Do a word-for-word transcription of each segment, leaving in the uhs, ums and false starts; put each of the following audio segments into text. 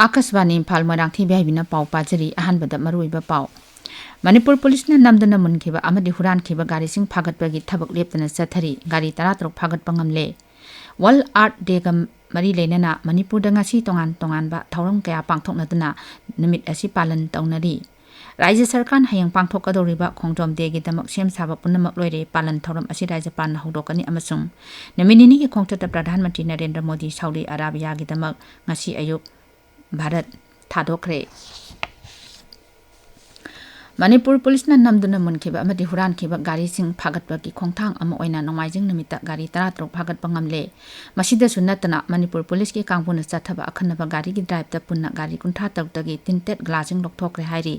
ꯑꯥꯀꯥꯁꯕꯥꯅꯤ ꯏꯝꯐꯥꯜ, ꯃꯣꯏꯔꯥꯡꯊꯦꯝ ꯕꯤꯍꯥꯏꯕꯤꯅ ꯄꯥꯎ ꯄꯥꯖꯔꯤ꯫ ꯑꯍꯥꯟꯕꯗ ꯃꯔꯨꯑꯣꯏꯕ ꯄꯥꯎ꯫ ꯃꯅꯤꯄꯨꯔ ꯄꯨꯂꯤꯁꯅ ꯅꯝꯗꯨꯅ ꯃꯨꯟꯈꯤꯕ ꯑꯃꯗꯤ ꯍꯨꯔꯥꯟꯈꯤꯕ ꯒꯥꯔꯤꯁꯤꯡ ꯐꯥꯒꯠꯄꯒꯤ ꯊꯕꯛ ꯂꯦꯞꯇꯅ ꯆꯠꯊꯔꯤ꯫ ꯒꯥꯔꯤ ꯇꯔꯥꯇꯔꯨꯛ ꯐꯥꯒꯠꯄ ꯉꯝꯂꯦ꯫ World Earth Dayꯒ ꯃꯔꯤ ꯂꯩꯅꯅ ꯃꯅꯤꯄꯨꯔꯗ ꯉꯁꯤ ꯇꯣꯉꯥꯟ ꯇꯣꯉꯥꯟꯕ ꯊꯧꯔꯝ ꯀꯌꯥ ꯄꯥꯡꯊꯣꯛꯅꯗꯨꯅ ꯅꯨꯃꯤꯠ ꯑꯁꯤ ꯄꯥꯂꯟ ꯇꯧꯅꯔꯤ꯫ ꯔꯥꯖ꯭ꯌ ꯁꯔꯀꯥꯔꯅ ꯍꯌꯦꯡ ꯄꯥꯡꯊꯣꯛꯀꯗꯧꯔꯤꯕ ꯈꯣꯡꯖꯣꯝ ꯗꯦꯒꯤꯗꯃꯛ ꯁꯦꯝ ꯁꯥꯕ ꯄꯨꯝꯅꯃꯛ ꯂꯣꯏꯔꯦ꯫ ꯄꯥꯂꯟ ꯊꯧꯔꯝ ꯑꯁꯤ ꯔꯥꯖ꯭ꯌꯄꯥꯜꯅ ꯍꯧꯗꯣꯛꯀꯅꯤ ꯑꯃꯁꯨꯡ ꯅꯨꯃꯤꯠ ꯅꯤꯅꯤꯒꯤ ꯈꯣꯡꯆꯠꯇ ꯄ꯭ꯔꯙꯥꯟ ꯃꯟꯇ꯭ꯔꯤ ꯅꯔꯦꯟꯗ꯭ꯔ ꯃꯣꯗꯤ ꯁꯥꯎꯗꯤ ꯑꯔꯥꯕꯤꯌꯥꯒꯤꯗꯃꯛ ꯉꯁꯤ ꯑꯌꯨꯛ ꯚꯥꯔꯠ ꯊꯥꯗꯣꯛꯈ꯭ꯔꯦ꯫ ꯃꯅꯤꯄꯨꯔ ꯄꯨꯂꯤꯁꯅ ꯅꯝꯗꯨꯅ ꯃꯨꯟꯈꯤꯕ ꯑꯃꯗꯤ ꯍꯨꯔꯥꯟꯈꯤꯕ ꯒꯥꯔꯤꯁꯤꯡ ꯐꯥꯒꯠꯄꯒꯤ ꯈꯣꯡꯊꯥꯡ ꯑꯃ ꯑꯣꯏꯅ ꯅꯣꯡꯃꯥꯏꯖꯤꯡ ꯅꯨꯃꯤꯠꯇ ꯒꯥꯔꯤ ꯇꯔꯥꯇꯔꯨꯛ ꯐꯥꯒꯠꯄ ꯉꯝꯂꯦ꯫ ꯃꯁꯤꯗꯁꯨ ꯅꯠꯇꯅ ꯃꯅꯤꯄꯨꯔ ꯄꯨꯂꯤꯁꯀꯤ ꯀꯥꯡꯕꯨꯅ ꯆꯠꯊꯕ ꯑꯈꯟꯅꯕ ꯒꯥꯔꯤꯒꯤ ꯗ꯭ꯔꯥꯏꯚꯇ ꯄꯨꯟꯅ ꯒꯥꯔꯤ ꯀꯨꯟꯊ꯭ꯔꯥ ꯇꯔꯨꯛꯇꯒꯤ ꯇꯤꯟꯇꯦꯠ ꯒ꯭ꯂꯥꯁꯁꯤꯡ ꯂꯧꯊꯣꯛꯈ꯭ꯔꯦ ꯍꯥꯏꯔꯤ꯫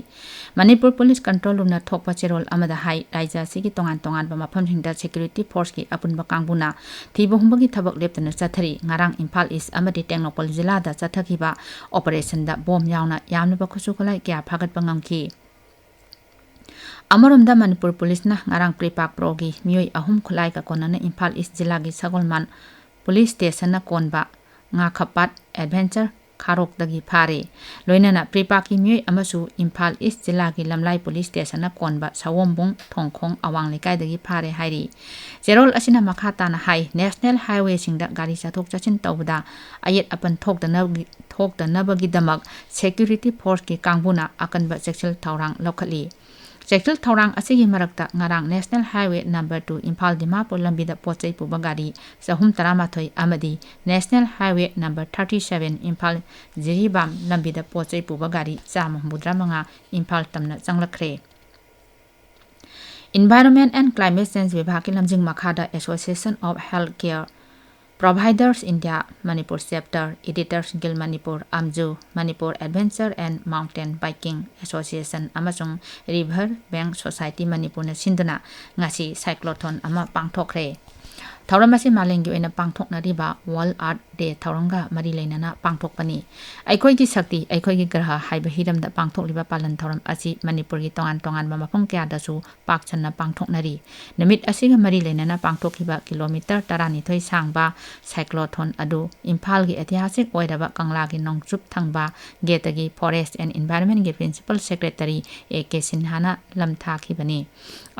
ꯃꯅꯤꯄꯨꯔ ꯄꯨꯂꯤꯁ ꯀꯟꯇ꯭ꯔꯣꯜ ꯔꯨꯝꯅ ꯊꯣꯛꯄ ꯆꯦꯔꯣꯜ ꯑꯃꯗ ꯍꯥꯏ, ꯔꯥꯖ꯭ꯌ ꯑꯁꯤꯒꯤ ꯇꯣꯉꯥꯟ ꯇꯣꯉꯥꯟꯕ ꯃꯐꯝꯁꯤꯡꯗ ꯁꯦꯀ꯭ꯌꯨꯔꯤꯇꯤ ꯐꯣꯔꯁꯀꯤ ꯑꯄꯨꯟꯕ ꯀꯥꯡꯕꯨꯅ ꯊꯤꯕ ꯍꯨꯝꯕꯒꯤ ꯊꯕꯛ ꯂꯦꯞꯇꯅ ꯆꯠꯊꯔꯤ꯫ ꯉꯔꯥꯡ ꯏꯝꯐꯥꯜ ꯏꯁ ꯑꯃꯗꯤ ꯇꯦꯡꯅꯧꯄꯜ ꯖꯤꯂꯥꯗ ꯆꯠꯊꯈꯤꯕ ꯑꯣꯄꯔꯦꯁꯟꯗ ꯕꯣꯝ ꯌꯥꯎꯅ ꯌꯥꯝꯂꯕ ꯈꯨꯠꯁꯨ ꯈꯨꯠꯂꯥꯏ ꯀꯌꯥ ꯐꯥꯒꯠꯄ ꯉꯝꯈꯤ꯫ ꯑꯃꯔꯣꯝꯗ ꯃꯅꯤꯄꯨꯔ ꯄꯨꯂꯤꯁꯅ ꯉꯔꯥꯡ PREPAK Pro ꯒꯤ ꯃꯤꯑꯣꯏ ꯑꯍꯨꯝ ꯈꯨꯠꯂꯥꯏꯒ ꯀꯣꯟꯅꯅ ꯏꯝꯐꯥꯜ ꯏꯁ ꯖꯤꯂꯥꯒꯤ ꯁꯒꯣꯜꯃꯥꯟ ꯄꯨꯂꯤꯁ ꯁ꯭ꯇꯦꯁꯟꯅ ꯀꯣꯟꯕ ꯉꯥꯈꯄꯥꯠ ꯑꯦꯗꯚꯦꯟꯆꯔ ꯈꯥꯔꯣꯛꯇꯒꯤ ꯐꯥꯔꯦ꯫ ꯂꯣꯏꯅꯅ PREPAK ꯀꯤ ꯃꯤꯑꯣꯏ ꯑꯃꯁꯨ ꯏꯝꯐꯥꯜ ꯏꯁ ꯖꯤꯂꯥꯒꯤ ꯂꯝꯂꯥꯏ ꯄꯨꯂꯤꯁ ꯁ꯭ꯇꯦꯁꯟꯅ ꯀꯣꯟꯕ ꯁꯑꯣꯝꯕꯨꯡ ꯊꯣꯡꯈꯣꯡ ꯑꯋꯥꯡ ꯂꯩꯀꯥꯏꯗꯒꯤ ꯐꯥꯔꯦ ꯍꯥꯏꯔꯤ꯫ ꯆꯦꯔꯣꯜ ꯑꯁꯤꯅ ꯃꯈꯥ ꯇꯥꯅ ꯍꯥꯏ, ꯅꯦꯁꯅꯦꯜ ꯍꯥꯏꯋꯦꯁꯤꯡꯗ ꯒꯥꯔꯤ ꯆꯠꯊꯣꯛ ꯆꯠꯁꯤꯟ ꯇꯧꯕꯗ ꯑꯌꯦꯠ ꯑꯄꯟ ꯊꯣꯛꯇꯅꯕꯒꯤ-, ꯊꯣꯛꯇꯅꯕꯒꯤꯗꯃꯛ ꯁꯦꯀ꯭ꯌꯨꯔꯤꯇꯤ ꯐꯣꯔꯁꯀꯤ ꯀꯥꯡꯕꯨꯅ ꯑꯀꯟꯕ ꯆꯦꯛꯁꯤꯜ ꯊꯧꯔꯥꯡ ꯂꯧꯈꯠꯂꯤ꯫ ꯆꯦꯛꯁꯤꯜ ꯊꯧꯔꯥꯡ ꯑꯁꯤꯒꯤ ꯃꯔꯛꯇ ꯉꯔꯥꯡ national highway number two Imphal Dimapur ꯂꯝꯕꯤꯗ ꯄꯣꯠ ꯆꯩ ꯄꯨꯕ ꯒꯥꯔꯤ ꯆꯍꯨꯝ ꯇꯔꯥꯃꯥꯊꯣꯏ ꯑꯃꯗꯤ national highway number thirty seven Imphal Jiribam ꯂꯝꯕꯤꯗ ꯄꯣꯠ ꯆꯩ ꯄꯨꯕ ꯒꯥꯔꯤ ꯆꯥꯝꯃ ꯍꯨꯝꯐꯨꯇꯔꯥ ꯃꯉꯥ ꯏꯝꯐꯥꯜ ꯇꯝꯅ ꯆꯪꯂꯛꯈ꯭ꯔꯦ꯫ Environment and Climate Change ꯕꯤꯚꯥꯒꯀꯤ ꯂꯝꯖꯤꯡ ꯃꯈꯥꯗ Association of Healthcare Providers India Manipur Chapter, Editors Guild Manipur, AMJU, Manipur Adventure and Mountain Biking Association ꯑꯃꯁꯨꯡ River Bank Society ꯃꯅꯤꯄꯨꯔꯅ ꯁꯤꯟꯗꯨꯅ ꯉꯁꯤ cyclothon ꯑꯃ ꯄꯥꯡꯊꯣꯛꯈ꯭ꯔꯦ꯫ ꯊꯧꯔꯝ ꯑꯁꯤ ꯃꯥꯂꯦꯝꯒꯤ ꯑꯣꯏꯅ ꯄꯥꯡꯊꯣꯛꯅꯔꯤꯕ World Earth Day ꯊꯧꯔꯝꯒ ꯃꯔꯤ ꯂꯩꯅꯅ ꯄꯥꯡꯊꯣꯛꯄꯅꯤ꯫ ꯑꯩꯈꯣꯏꯒꯤ ꯁꯛꯇꯤ, ꯑꯩꯈꯣꯏꯒꯤ ꯒ꯭ꯔꯍ ꯍꯥꯏꯕ ꯍꯤꯔꯝꯗ ꯄꯥꯡꯊꯣꯛꯂꯤꯕ ꯄꯥꯂꯟ ꯊꯧꯔꯝ ꯑꯁꯤ ꯃꯅꯤꯄꯨꯔꯒꯤ ꯇꯣꯉꯥꯟ ꯇꯣꯉꯥꯟꯕ ꯃꯐꯝ ꯀꯌꯥꯗꯁꯨ ꯄꯥꯛ ꯁꯟꯅ ꯄꯥꯡꯊꯣꯛꯅꯔꯤ꯫ ꯅꯨꯃꯤꯠ ꯑꯁꯤꯒ ꯃꯔꯤ ꯂꯩꯅꯅ ꯄꯥꯡꯊꯣꯛꯈꯤꯕ ꯀꯤꯂꯣꯃꯤꯇꯔ ꯇꯔꯥꯅꯤꯊꯣꯏ ꯁꯥꯡꯕ cyclothon ꯑꯗꯨ ꯏꯝꯐꯥꯜꯒꯤ ꯑꯩꯇꯤꯍꯥꯁꯤꯛ ꯑꯣꯏꯔꯕ ꯀꯪꯂꯥꯒꯤ ꯅꯣꯡꯆꯨꯞ ꯊꯪꯕ ꯒꯦꯠꯇꯒꯤ Forest and Environmentꯒꯤ Principal Secretary A K ꯁꯤꯟꯍꯥꯅ ꯂꯝ ꯊꯥꯈꯤꯕꯅꯤ꯫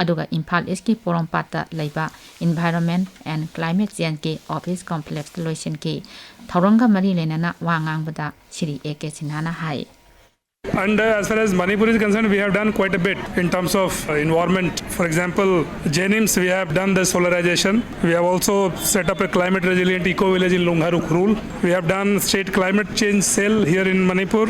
ꯑꯗꯨꯒ ꯏꯝꯐꯥꯜ ꯏꯁꯀꯤ ꯄꯣꯔꯣꯝꯄꯥꯠꯇ ꯂꯩꯕ Environment and Climate Changeꯀꯤ office complexꯇ ꯂꯣꯏꯁꯤꯟꯈꯤ꯫ ꯊꯧꯔꯝꯒ ꯃꯔꯤ ꯂꯩꯅꯅ ꯋꯥ ꯉꯥꯡꯕꯗ Shri A K ꯁꯤꯟꯍꯥꯅ high. And uh, as far as Manipur is concerned, we have done quite a bit in terms of uh, environment. For example, JNIMS, we have done the solarization. We have also set up a climate resilient eco village in Lungharu Khurul. We have done state climate change cell here in Manipur.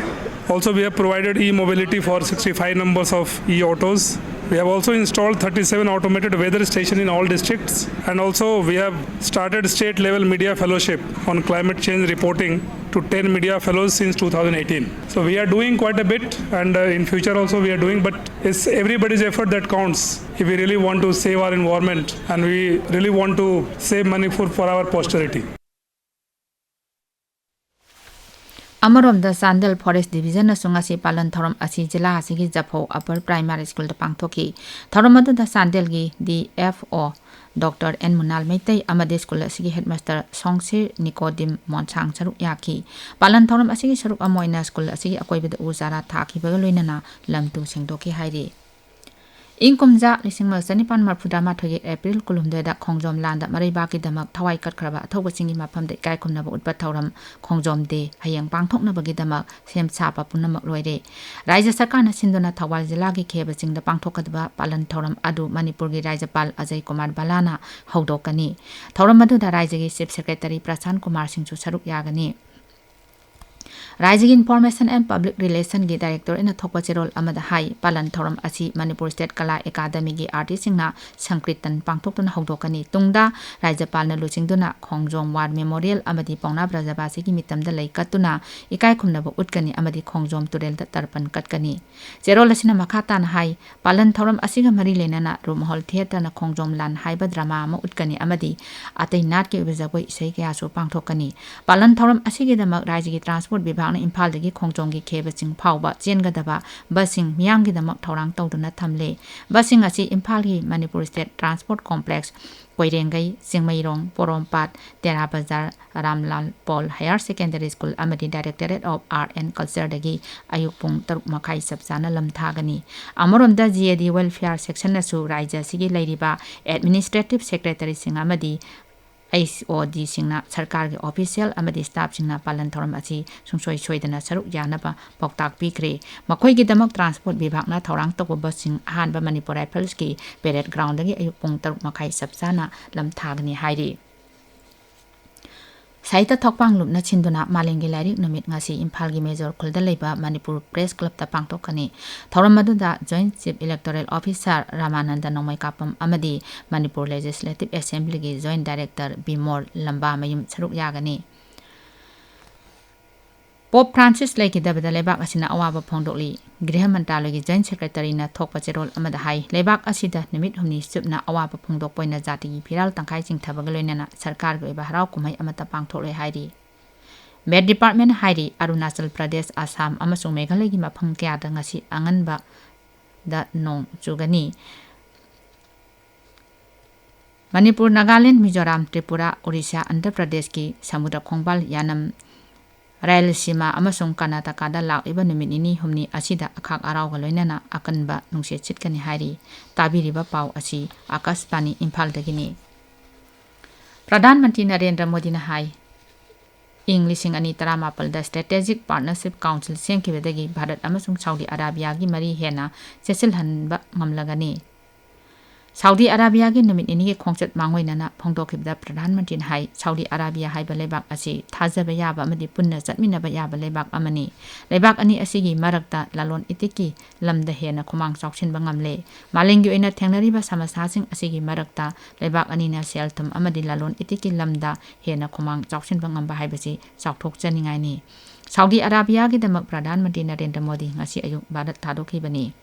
Also, we have provided e-mobility for sixty-five numbers of e-autos. We have also installed thirty-seven automated weather station in all districts, and also we have started state level media fellowship on climate change reporting to ten media fellows since two thousand eighteen. So we are doing quite a bit, and uh, in future also we are doing, but it's everybody's effort that counts if we really want to save our environment and we really want to save Manipur for our posterity. ꯑꯃꯔꯣꯝꯗ, Chandel Forest Divisionꯅꯁꯨ ꯉꯁꯤ ꯄꯥꯂꯟ ꯊꯧꯔꯝ ꯑꯁꯤ ꯖꯤꯂꯥ ꯑꯁꯤꯒꯤ ꯖꯐꯧ Upper Primary Schoolꯗ ꯄꯥꯡꯊꯣꯛꯈꯤ꯫ ꯊꯧꯔꯝ ꯑꯗꯨꯗ ꯆꯥꯟꯗꯦꯜꯒꯤ D F O Doctor N ꯃꯨꯅꯥꯜ Meitei ꯑꯃꯗꯤ ꯁ꯭ꯀꯨꯜ ꯑꯁꯤꯒꯤ headmaster ꯁꯣꯡꯁꯤꯔ ꯅꯤꯀꯣꯗꯤꯝ ꯃꯣꯟꯁꯥꯡ ꯁꯔꯨꯛ ꯌꯥꯈꯤ꯫ ꯄꯥꯂꯟ ꯊꯧꯔꯝ ꯑꯁꯤꯒꯤ ꯁꯔꯨꯛ ꯑꯃ ꯑꯣꯏꯅ ꯁ꯭ꯀꯨꯜ ꯑꯁꯤꯒꯤ ꯑꯀꯣꯏꯕꯗ ꯎ ꯆꯥꯔꯥ ꯊꯥꯈꯤꯕꯒ ꯂꯣꯏꯅꯅ ꯂꯝ ꯇꯨ ꯁꯦꯡꯗꯣꯛꯈꯤ ꯍꯥꯏꯔꯤ꯫ ꯏꯪ ꯀꯨꯝꯖꯥ ꯂꯤꯁꯤꯡ ꯑꯃꯒ ꯆꯅꯤꯄꯥꯟ ꯃꯔꯤꯐꯨꯇꯔꯥꯃꯥꯊꯣꯏꯒꯤ April ꯀꯨꯟꯍꯨꯝꯗꯣꯏꯗ ꯈꯣꯡꯖꯣꯝ ꯂꯥꯟꯗ ꯃꯔꯩꯕꯥꯛꯀꯤꯗꯃꯛ ꯊꯋꯥꯏ ꯀꯠꯈ꯭ꯔꯕ ꯑꯊꯧꯕꯁꯤꯡꯒꯤ ꯃꯐꯝꯗ ꯏꯀꯥꯏ ꯈꯨꯝꯅꯕ ꯎꯠꯄ ꯊꯧꯔꯝ ꯈꯣꯡꯖꯣꯝ Day ꯍꯌꯦꯡ ꯄꯥꯡꯊꯣꯛꯅꯕꯒꯤꯗꯃꯛ ꯁꯦꯝ ꯁꯥꯕ ꯄꯨꯝꯅꯃꯛ ꯂꯣꯏꯔꯦ꯫ ꯔꯥꯖ꯭ꯌ ꯁꯔꯀꯥꯔꯅ ꯁꯤꯟꯗꯨꯅ ꯊꯧꯕꯥꯜ ꯖꯤꯂꯥꯒꯤ ꯈꯦꯕ ꯆꯤꯡꯗ ꯄꯥꯡꯊꯣꯛꯀꯗꯕ ꯄꯥꯂꯟ ꯊꯧꯔꯝ ꯑꯗꯨ ꯃꯅꯤꯄꯨꯔꯒꯤ ꯔꯥꯖ꯭ꯌꯄꯥꯜ ꯑꯖꯌ ꯀꯨꯃꯥꯔ ꯚꯜꯂꯥꯅ ꯍꯧꯗꯣꯛꯀꯅꯤ꯫ ꯊꯧꯔꯝ ꯑꯗꯨꯗ ꯔꯥꯖ꯭ꯌꯒꯤ Chief Secretary ꯄ꯭ꯔꯁꯥꯟ ꯀꯨꯃꯥꯔ ꯁꯤꯡꯁꯨ ꯁꯔꯨꯛ ꯌꯥꯒꯅꯤ꯫ ꯔꯥꯏꯖ꯭ꯌꯒꯤ Information and Public Relationꯒꯤ Director ꯑꯣꯏꯅ ꯊꯣꯛꯄ ꯆꯦꯔꯣꯜ ꯑꯃꯗ ꯍꯥꯏ, ꯄꯥꯂꯟ ꯊꯧꯔꯝ ꯑꯁꯤ ꯃꯅꯤꯄꯨꯔ State Kala Academyꯒꯤ artistꯁꯤꯡꯅ ꯁꯪꯀ꯭ꯔꯤꯇꯟ ꯄꯥꯡꯊꯣꯛꯇꯨꯅ ꯍꯧꯗꯣꯛꯀꯅꯤ꯫ ꯇꯨꯡꯗ ꯔꯥꯖ꯭ꯌꯄꯥꯜꯅ ꯂꯨꯆꯤꯡꯗꯨꯅ ꯈꯣꯡꯖꯣꯝ War Memorial ꯑꯃꯗꯤ ꯄꯥꯎꯅꯥ ꯕ꯭ꯔꯖꯕꯥꯁꯤꯒꯤ ꯃꯤꯇꯝꯗ ꯂꯩ ꯀꯠꯇꯨꯅ ꯏꯀꯥꯏ ꯈꯨꯝꯅꯕ ꯎꯠꯀꯅꯤ ꯑꯃꯗꯤ ꯈꯣꯡꯖꯣꯝ ꯇꯨꯔꯦꯜꯗ ꯇꯔꯄꯟ ꯀꯠꯀꯅꯤ꯫ ꯆꯦꯔꯣꯜ ꯑꯁꯤꯅ ꯃꯈꯥ ꯇꯥꯅ ꯍꯥꯏ, ꯄꯥꯂꯟ ꯊꯧꯔꯝ ꯑꯁꯤꯒ ꯃꯔꯤ ꯂꯩꯅꯅ ꯔꯨꯃꯍꯣꯜ Theatreꯅ ꯈꯣꯡꯖꯣꯝ ꯂꯥꯟ ꯍꯥꯏꯕ drama ꯑꯃ ꯎꯠꯀꯅꯤ ꯑꯃꯗꯤ ꯑꯇꯩ ꯅꯥꯠꯀꯤ ꯑꯣꯏꯕ ꯖꯒꯣꯏ ꯏꯁꯩ ꯀꯌꯥꯁꯨ ꯄꯥꯡꯊꯣꯛꯀꯅꯤ꯫ ꯄꯥꯂꯟ ꯊꯧꯔꯝ ꯑꯁꯤꯒꯤꯗꯃꯛ ꯔꯥꯖ꯭ꯌꯒꯤ Transport ꯕꯤꯚꯥꯒꯅ ꯏꯝꯐꯥꯜꯗꯒꯤ ꯈꯣꯡꯖꯣꯝꯒꯤ ꯈꯦꯕ ꯆꯤꯡ ꯐꯥꯎꯕ ꯆꯦꯟꯒꯗꯕ busꯁꯤꯡ ꯃꯤꯌꯥꯝꯒꯤꯗꯃꯛ ꯊꯧꯔꯥꯡ ꯇꯧꯗꯨꯅ ꯊꯝꯂꯦ꯫ Busꯁꯤꯡ ꯑꯁꯤ ꯏꯝꯐꯥꯜꯒꯤ Manipur State Transport Complex, ꯀꯣꯏꯔꯦꯡꯒꯩ, Chingmeirong, ꯄꯣꯔꯣꯝꯄꯥꯠ, ꯇꯦꯔꯥ ꯕꯖꯥꯔ, ꯔꯥꯝꯂꯥꯜ ꯄꯣꯜ Higher Secondary School ꯑꯃꯗꯤ Directorate of Art and Cultureꯗꯒꯤ ꯑꯌꯨꯛ ꯄꯨꯡ ꯇꯔꯨꯛ ꯃꯈꯥꯏ ꯆꯞ ꯆꯥꯅ ꯂꯝ ꯊꯥꯒꯅꯤ꯫ ꯑꯃꯔꯣꯝꯗ, GAD Welfare Sectionꯅꯁꯨ ꯔꯥꯖ꯭ꯌ ꯑꯁꯤꯒꯤ ꯂꯩꯔꯤꯕ Administrative Secretaryꯁꯤꯡ ꯑꯃꯗꯤ HODꯁꯤꯡꯅ ꯁꯔꯀꯥꯔꯒꯤ official ꯑꯃꯗꯤ staffꯁꯤꯡꯅ ꯄꯥꯂꯟ ꯊꯧꯔꯝ ꯑꯁꯤ ꯁꯨꯡꯁꯣꯏ ꯁꯣꯏꯗꯅ ꯁꯔꯨꯛ ꯌꯥꯅꯕ ꯄꯥꯎꯇꯥꯛ ꯄꯤꯈ꯭ꯔꯦ꯫ ꯃꯈꯣꯏꯒꯤꯗꯃꯛ Transport ꯕꯤꯚꯥꯒꯅ ꯊꯧꯔꯥꯡ ꯇꯧꯕ busꯁꯤꯡ ꯑꯍꯥꯟꯕ ꯃꯅꯤꯄꯨꯔ Riflesꯀꯤ parade groundꯗꯒꯤ ꯑꯌꯨꯛ ꯄꯨꯡ ꯇꯔꯨꯛ ꯃꯈꯥꯏ ꯆꯞ ꯆꯥꯅ ꯂꯝ ꯊꯥꯒꯅꯤ ꯍꯥꯏꯔꯤ꯫ ꯁꯥꯍꯤꯇ꯭ꯌ ꯊꯣꯛꯄꯥꯡ ꯂꯨꯞꯅ ꯁꯤꯟꯗꯨꯅ ꯃꯥꯂꯦꯝꯒꯤ ꯂꯥꯏꯔꯤꯛ ꯅꯨꯃꯤꯠ ꯉꯁꯤ ꯏꯝꯐꯥꯜꯒꯤ ꯃꯦꯖꯣꯔ ꯈꯨꯜꯗ ꯂꯩꯕ ꯃꯅꯤꯄꯨꯔ Press Clubꯇ ꯄꯥꯡꯊꯣꯛꯀꯅꯤ꯫ ꯊꯧꯔꯝ ꯑꯗꯨꯗ Joint Chief Electoral Officer Ramanand ꯅꯣꯡꯃꯩꯀꯥꯄꯝ ꯑꯃꯗꯤ Manipur Legislative Assemblyꯒꯤ Joint Director Bimol ꯂꯝꯕꯥꯃꯌꯨꯝ ꯁꯔꯨꯛ ꯌꯥꯒꯅꯤ꯫ ꯄꯣꯞ ꯐ꯭ꯔꯥꯟꯁꯤꯁ ꯂꯩꯈꯤꯗꯕꯗ ꯂꯩꯕꯥꯛ ꯑꯁꯤꯅ ꯑꯋꯥꯕ ꯐꯣꯡꯗꯣꯛꯂꯤ꯫ ꯒ꯭ꯔꯤꯍ ꯃꯟꯇ꯭ꯔꯥꯂꯌꯒꯤ Joint Secretaryꯅ ꯊꯣꯛꯄ ꯆꯦꯔꯣꯜ ꯑꯃꯗ ꯍꯥꯏ, ꯂꯩꯕꯥꯛ ꯑꯁꯤꯗ ꯅꯨꯃꯤꯠ ꯍꯨꯝꯅꯤ ꯆꯨꯞꯅ ꯑꯋꯥꯕ ꯐꯣꯡꯗꯣꯛꯄ ꯑꯣꯏꯅ ꯖꯥꯇꯤꯒꯤ ꯐꯤꯔꯥꯜ ꯇꯪꯈꯥꯏ ꯆꯤꯡꯊꯕꯒ ꯂꯣꯏꯅꯅ ꯁꯔꯀꯥꯔꯒꯤ ꯑꯣꯏꯕ ꯍꯔꯥꯎ ꯀꯨꯝꯍꯩ ꯑꯃꯠꯇ ꯄꯥꯡꯊꯣꯛꯂꯣꯏ ꯍꯥꯏꯔꯤ꯫ Met Department ꯍꯥꯏꯔꯤ, ꯑꯔꯨꯅꯥꯆꯜ ꯄ꯭ꯔꯗꯦꯁ, ꯑꯁꯥꯝ ꯑꯃꯁꯨꯡ ꯃꯦꯘꯥꯂꯌꯒꯤ ꯃꯐꯝ ꯀꯌꯥꯗ ꯉꯁꯤ ꯑꯉꯟꯕꯗ ꯅꯣꯡ ꯆꯨꯒꯅꯤ꯫ ꯃꯅꯤꯄꯨꯔ, ꯅꯥꯒꯥꯂꯦꯟ, ꯃꯤꯖꯣꯔꯥꯝ, ꯇ꯭ꯔꯤꯄꯨꯔꯥ, ꯑꯣꯔꯤꯁꯥ, ꯑꯟꯙ꯭ꯔ ꯄ꯭ꯔꯗꯦꯁꯀꯤ ꯁꯃꯨꯗ꯭ꯔ ꯈꯣꯡꯕꯥꯜ, ꯌꯥꯅꯝ, ꯔꯥꯌꯂꯁꯤꯃꯥ ꯑꯃꯁꯨꯡ ꯀꯔꯅꯥꯇꯀꯥꯗ ꯂꯥꯛꯂꯤꯕ ꯅꯨꯃꯤꯠ ꯅꯤꯅꯤ ꯍꯨꯝꯅꯤ ꯑꯁꯤꯗ ꯑꯈꯥꯛ ꯑꯔꯥꯎꯒ ꯂꯣꯏꯅꯅ ꯑꯀꯟꯕ ꯅꯨꯡꯁꯤꯠ ꯁꯤꯠꯀꯅꯤ ꯍꯥꯏꯔꯤ꯫ ꯇꯥꯕꯤꯔꯤꯕ ꯄꯥꯎ ꯑꯁꯤ ꯑꯀꯥꯁꯕꯥꯅꯤ ꯏꯝꯐꯥꯜꯗꯒꯤꯅꯤ꯫ ꯄ꯭ꯔꯙꯥꯟ ꯃꯟꯇ꯭ꯔꯤ ꯅꯔꯦꯟꯗ꯭ꯔ ꯃꯣꯗꯤꯅ ꯍꯥꯏ, ꯏꯪ ꯂꯤꯁꯤꯡ ꯑꯅꯤ ꯇꯔꯥꯃꯥꯄꯜꯗ Strategic Partnership Council ꯁꯦꯝꯈꯤꯕꯗꯒꯤ ꯚꯥꯔꯠ ꯑꯃꯁꯨꯡ ꯁꯥꯎꯗꯤ ꯑꯔꯥꯕꯤꯌꯥꯒꯤ ꯃꯔꯤ ꯍꯦꯟꯅ ꯆꯦꯠꯁꯤꯜꯍꯟꯕ ꯉꯝꯂꯒꯅꯤ꯫ ꯁꯥꯎꯗꯤ ꯑꯔꯥꯕꯤꯌꯥꯒꯤ ꯅꯨꯃꯤꯠ ꯅꯤꯅꯤꯒꯤ ꯈꯣꯡꯆꯠ ꯃꯥꯡꯑꯣꯏꯅꯅ ꯐꯣꯡꯗꯣꯛꯈꯤꯕꯗ ꯄ꯭ꯔꯙꯥꯟ ꯃꯟꯇ꯭ꯔꯤꯅ ꯍꯥꯏ, ꯁꯥꯎꯗꯤ ꯑꯔꯥꯕꯤꯌꯥ ꯍꯥꯏꯕ ꯂꯩꯕꯥꯛ ꯑꯁꯤ ꯊꯥꯖꯕ ꯌꯥꯕ ꯑꯃꯗꯤ ꯄꯨꯟꯅ ꯆꯠꯃꯤꯟꯅꯕ ꯌꯥꯕ ꯂꯩꯕꯥꯛ ꯑꯃꯅꯤ꯫ ꯂꯩꯕꯥꯛ ꯑꯅꯤ ꯑꯁꯤꯒꯤ ꯃꯔꯛꯇ ꯂꯂꯣꯟ ꯏꯇꯤꯛꯀꯤ ꯂꯝꯗ ꯍꯦꯟꯅ ꯈꯨꯃꯥꯡ ꯆꯥꯎꯁꯤꯟꯕ ꯉꯝꯂꯦ꯫ ꯃꯥꯂꯦꯝꯒꯤ ꯑꯣꯏꯅ ꯊꯦꯡꯅꯔꯤꯕ ꯁꯃꯁ꯭ꯌꯥꯁꯤꯡ ꯑꯁꯤꯒꯤ ꯃꯔꯛꯇ ꯂꯩꯕꯥꯛ ꯑꯅꯤꯅ ꯁꯦꯜ ꯊꯨꯝ ꯑꯃꯗꯤ ꯂꯂꯣꯟ ꯏꯇꯤꯛꯀꯤ ꯂꯝꯗ ꯍꯦꯟꯅ ꯈꯨꯃꯥꯡ ꯆꯥꯎꯁꯤꯟꯕ ꯉꯝꯕ ꯍꯥꯏꯕꯁꯤ ꯆꯥꯎꯊꯣꯛꯆꯅꯤꯡꯉꯥꯏꯅꯤ꯫ ꯁꯥꯎꯗꯤ ꯑꯔꯥꯕꯤꯌꯥꯒꯤꯗꯃꯛ ꯄ꯭ꯔꯙꯥꯟ ꯃꯟꯇ꯭ꯔꯤ ꯅꯔꯦꯟꯗ꯭ꯔ ꯃꯣꯗꯤ ꯉꯁꯤ ꯑꯌꯨꯛ ꯚꯥꯔꯠ ꯊꯥꯗꯣꯛꯈꯤꯕꯅꯤ꯫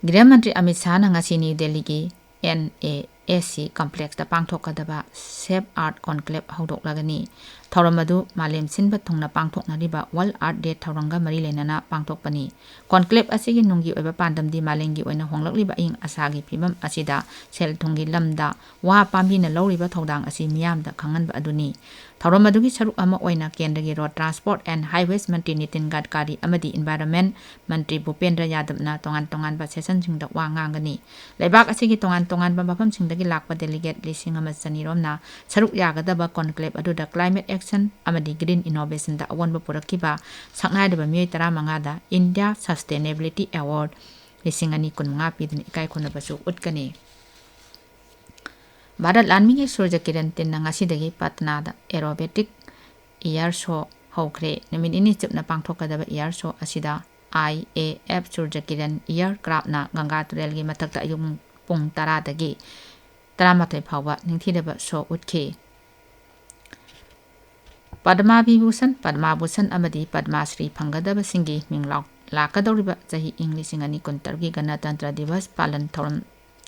ꯒ꯭ꯔꯤꯍ ꯃꯟꯇ꯭ꯔꯤ ꯑꯃꯤꯠ ꯁꯥꯍꯅ ꯉꯁꯤ ꯅ꯭ꯌꯨ ꯗꯦꯜꯂꯤꯒꯤ ꯑꯦꯟ ꯑꯦ ꯑꯦꯁ ꯁꯤ ꯀꯝꯄ꯭ꯂꯦꯛꯁꯇ ꯄꯥꯡꯊꯣꯛꯀꯗꯕ ꯁꯦꯞ ꯑꯥꯔꯠ ꯀꯣꯟꯀ꯭ꯂꯦꯕ ꯍꯧꯗꯣꯛꯂꯒꯅꯤ꯫ ꯊꯧꯔꯝ ꯑꯗꯨ ꯃꯥꯂꯦꯝ ꯁꯤꯟꯕ ꯊꯨꯡꯅ ꯄꯥꯡꯊꯣꯛꯅꯔꯤꯕ ꯋꯥꯔꯜꯗ ꯑꯥꯔꯠ ꯗꯦ ꯊꯧꯔꯝꯒ ꯃꯔꯤ ꯂꯩꯅꯅ ꯄꯥꯡꯊꯣꯛꯄꯅꯤ꯫ ꯀꯣꯟꯀ꯭ꯂꯦꯕ ꯑꯁꯤꯒꯤ ꯅꯨꯡꯒꯤ ꯑꯣꯏꯕ ꯄꯥꯟꯗꯝꯗꯤ ꯃꯥꯂꯦꯝꯒꯤ ꯑꯣꯏꯅ ꯍꯣꯡꯂꯛꯂꯤꯕ ꯑꯏꯪ ꯑꯁꯥꯒꯤ ꯐꯤꯕꯝ ꯑꯁꯤꯗ ꯁꯦꯜ ꯊꯨꯝꯒꯤ ꯂꯝꯗ ꯋꯥ ꯄꯥꯝꯕꯤꯅ ꯂꯧꯔꯤꯕ ꯊꯧꯗꯥꯡ ꯑꯁꯤ ꯃꯤꯌꯥꯝꯗ ꯈꯪꯍꯟꯕ ꯑꯗꯨꯅꯤ꯫ ꯊꯧꯔꯝ ꯑꯗꯨꯒꯤ ꯁꯔꯨꯛ ꯑꯃ ꯑꯣꯏꯅ ꯀꯦꯟꯗ꯭ꯔꯒꯤ ꯔꯣꯗ ꯇ꯭ꯔꯥꯟꯁꯄꯣꯔꯠ ꯑꯦꯟ ꯍꯥꯏꯋꯦꯁ ꯃꯟꯇ꯭ꯔꯤ ꯅꯤꯇꯤꯟ ꯒꯗꯀꯥꯔꯤ ꯑꯃꯗꯤ ꯏꯟꯚꯥꯏꯔꯟꯃꯦꯟꯠ ꯃꯟꯇ꯭ꯔꯤ ꯚꯨꯄꯦꯟꯗ꯭ꯔ ꯌꯥꯗꯕꯅ ꯇꯣꯉꯥꯟ ꯇꯣꯉꯥꯟꯕ ꯁꯦꯁꯟꯁꯤꯡꯗ ꯋꯥ ꯉꯥꯡꯒꯅꯤ꯫ ꯂꯩꯕꯥꯛ ꯑꯁꯤꯒꯤ ꯇꯣꯉꯥꯟ ꯇꯣꯉꯥꯟꯕ ꯃꯐꯝꯁꯤꯡꯗꯒꯤ ꯂꯥꯛꯄ ꯗꯦꯂꯤꯒꯦꯠ ꯂꯤꯁꯤꯡ ꯑꯃ ꯆꯅꯤ ꯔꯣꯝꯅ ꯁꯔꯨꯛ ꯌꯥꯒꯗꯕ ꯀꯣꯟꯀ꯭ꯂꯦꯕ ꯑꯗꯨꯗ ꯀ꯭ꯂꯥꯏꯃꯦꯠ ꯑꯦꯛꯁꯟ ꯑꯃꯗꯤ ꯒ꯭ꯔꯤꯟ ꯏꯅꯣꯚꯦꯁꯟꯗ ꯑꯑꯣꯟꯕ ꯄꯨꯔꯛꯈꯤꯕ ꯁꯛꯅꯥꯏꯔꯕ ꯃꯤꯑꯣꯏ ꯇꯔꯥꯃꯉꯥꯗ ꯏꯟꯗꯤꯌꯥ ꯁꯁꯇꯦꯅꯦꯕꯤꯂꯤꯇꯤ ꯑꯦꯋꯥꯔꯗ ꯂꯤꯁꯤꯡ ꯑꯅꯤ ꯀꯨꯟꯃꯉꯥ ꯄꯤꯗꯨꯅ ꯏꯀꯥꯏ ꯈꯨꯝꯅꯕꯁꯨ ꯎꯠꯀꯅꯤ꯫ ꯚꯥꯔꯠ ꯂꯥꯟꯃꯤꯒꯤ ꯁꯨꯔꯖ ꯀꯤꯔꯟ ꯇꯤꯟꯅ ꯉꯁꯤꯗꯒꯤ ꯄꯠꯅꯥꯗ ꯑꯦꯔꯣꯕꯦꯇꯤꯛ ꯏꯌꯥꯔ ꯁꯣ ꯍꯧꯈ꯭ꯔꯦ꯫ ꯅꯨꯃꯤꯠ ꯅꯤꯅꯤ ꯆꯨꯞꯅ ꯄꯥꯡꯊꯣꯛꯀꯗꯕ ꯏꯌꯥꯔ ꯁꯣ ꯑꯁꯤꯗ I A F Suraj Kiran year ꯀ꯭ꯔꯥꯐꯅ ꯒꯪꯒꯥ ꯇꯨꯔꯦꯜꯒꯤ ꯃꯊꯛꯇ ꯑꯌꯨꯛ ꯄꯨꯡ ꯇꯔꯥꯗꯒꯤ ꯇꯔꯥꯃꯥꯊꯣꯏ ꯐꯥꯎꯕ ꯅꯤꯡꯊꯤꯔꯕ ꯁꯣ ꯎꯠꯈꯤ꯫ ꯄꯗꯃꯥ ꯕꯤꯚꯨꯁꯟ, ꯄꯗꯃꯥ ꯚꯨꯁꯟ ꯑꯃꯗꯤ ꯄꯗꯃꯥ ꯁ꯭ꯔꯤ ꯐꯪꯒꯗꯕꯁꯤꯡꯒꯤ ꯃꯤꯡ ꯂꯥꯎ-, ꯂꯥꯛꯀꯗꯧꯔꯤꯕ ꯆꯍꯤ ꯏꯪ ꯂꯤꯁꯤꯡ ꯑꯅꯤ ꯀꯨꯟꯇꯔꯨꯛꯀꯤ ꯒꯅꯇꯟꯇ꯭ꯔ ꯗꯤꯚꯁ ꯄꯥꯂꯟ ꯊꯧꯔꯝ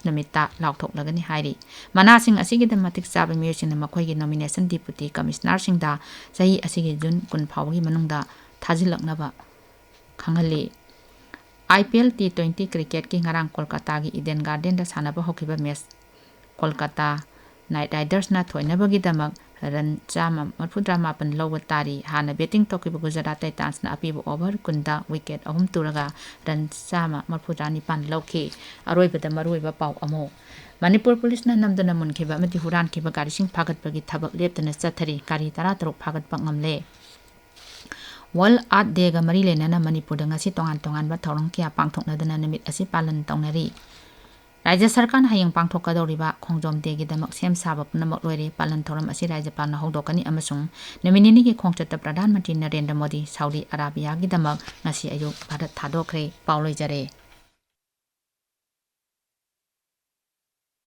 ꯅꯨꯃꯤꯠꯇ ꯂꯥꯎꯊꯣꯛꯂꯒꯅꯤ ꯍꯥꯏꯔꯤ꯫ ꯃꯅꯥꯁꯤꯡ ꯑꯁꯤꯒꯤꯗ ꯃꯇꯤꯛ ꯆꯥꯕ ꯃꯤꯑꯣꯏꯁꯤꯡꯅ ꯃꯈꯣꯏꯒꯤ ꯅꯣꯃꯤꯅꯦꯁꯟ ꯗꯤꯄꯨꯇꯤ ꯀꯃꯤꯁꯅꯔꯁꯤꯡꯗ ꯆꯍꯤ ꯑꯁꯤꯒꯤ ꯖꯨꯟ ꯀꯨꯟ ꯐꯥꯎꯕꯒꯤ ꯃꯅꯨꯡꯗ ꯊꯥꯖꯤꯜꯂꯛꯅꯕ ꯈꯪꯍꯜꯂꯤ꯫ I P L T twenty ꯀ꯭ꯔꯤꯀꯦꯠꯀꯤ ꯉꯔꯥꯡ ꯀꯣꯜꯀꯇꯥꯒꯤ ꯏꯗꯦꯟ ꯒꯥꯔꯗꯦꯟꯗ ꯁꯥꯟꯅꯕ ꯍꯧꯈꯤꯕ ꯃꯦꯆ ꯀꯣꯜꯀꯇꯥ ꯅꯥꯏꯠ ꯔꯥꯏꯗꯔꯁꯅ ꯊꯣꯏꯅꯕꯒꯤꯗꯃꯛ ꯔꯟ ꯆꯥꯝꯃ ꯃꯔꯤꯐꯨꯇꯔꯥ ꯃꯥꯄꯟ ꯂꯧꯕ ꯇꯥꯔꯤ꯫ ꯍꯥꯟꯅ ꯕꯦꯇꯤꯡ ꯇꯧꯈꯤꯕ ꯒꯨꯖꯔꯥꯠ ꯇꯥꯏꯇꯥꯟꯁꯅ ꯑꯄꯤꯕ ꯑꯣꯚꯔ ꯀꯨꯟꯗ ꯋꯤꯀꯦꯠ ꯑꯍꯨꯝ ꯇꯨꯔꯒ ꯔꯟ ꯆꯥꯝꯃ ꯃꯔꯤꯐꯨꯇꯔꯥ ꯅꯤꯄꯥꯟ ꯂꯧꯈꯤ꯫ ꯑꯔꯣꯏꯕꯗ ꯃꯔꯨꯑꯣꯏꯕ ꯄꯥꯎ ꯑꯃꯨꯛ꯫ ꯃꯅꯤꯄꯨꯔ ꯄꯨꯂꯤꯁꯅ ꯅꯝꯗꯨꯅ ꯃꯨꯟꯈꯤꯕ ꯑꯃꯗꯤ ꯍꯨꯔꯥꯟꯈꯤꯕ ꯒꯥꯔꯤꯁꯤꯡ ꯐꯥꯒꯠꯄꯒꯤ ꯊꯕꯛ ꯂꯦꯞꯇꯅ ꯆꯠꯊꯔꯤ꯫ ꯒꯥꯔꯤ ꯇꯔꯥꯇꯔꯨꯛ ꯐꯥꯒꯠꯄ ꯉꯝꯂꯦ꯫ ꯋꯥꯔꯜꯗ ꯑꯥꯔꯠ ꯗꯦꯒ ꯃꯔꯤ ꯂꯩꯅꯅ ꯃꯅꯤꯄꯨꯔꯗ ꯉꯁꯤ ꯇꯣꯉꯥꯟ ꯇꯣꯉꯥꯟꯕ ꯊꯧꯔꯝ ꯀꯌꯥ ꯄꯥꯡꯊꯣꯛꯅꯗꯨꯅ ꯅꯨꯃꯤꯠ ꯑꯁꯤ ꯄꯥꯂꯟ ꯇꯧꯅꯔꯤ꯫ ꯔꯥꯖ꯭ꯌ ꯁꯔꯀꯥꯔꯅ ꯍꯌꯦꯡ ꯄꯥꯡꯊꯣꯛꯀꯗꯧꯔꯤꯕ ꯈꯣꯡꯖꯣꯝ ꯗꯦꯒꯤꯗꯃꯛ ꯁꯦꯝ ꯁꯥꯕ ꯄꯨꯝꯅꯃꯛ ꯂꯣꯏꯔꯦ꯫ ꯄꯥꯂꯟ ꯊꯧꯔꯝ ꯑꯁꯤ ꯔꯥꯖ꯭ꯌꯄꯥꯜꯅ ꯍꯧꯗꯣꯛꯀꯅꯤ ꯑꯃꯁꯨꯡ ꯅꯨꯃꯤꯠ ꯅꯤꯅꯤꯒꯤ ꯈꯣꯡꯆꯠꯇ ꯄ꯭ꯔꯙꯥꯟ ꯃꯟꯇ꯭ꯔꯤ ꯅꯔꯦꯟꯗ꯭ꯔ ꯃꯣꯗꯤ ꯁꯥꯎꯗꯤ ꯑꯔꯥꯕꯤꯌꯥꯒꯤꯗꯃꯛ ꯉꯁꯤ ꯑꯌꯨꯛ ꯚꯥꯔꯠ ꯊꯥꯗꯣꯛꯈ꯭ꯔꯦ꯫ ꯄꯥꯎ ꯂꯣꯏꯖꯔꯦ꯫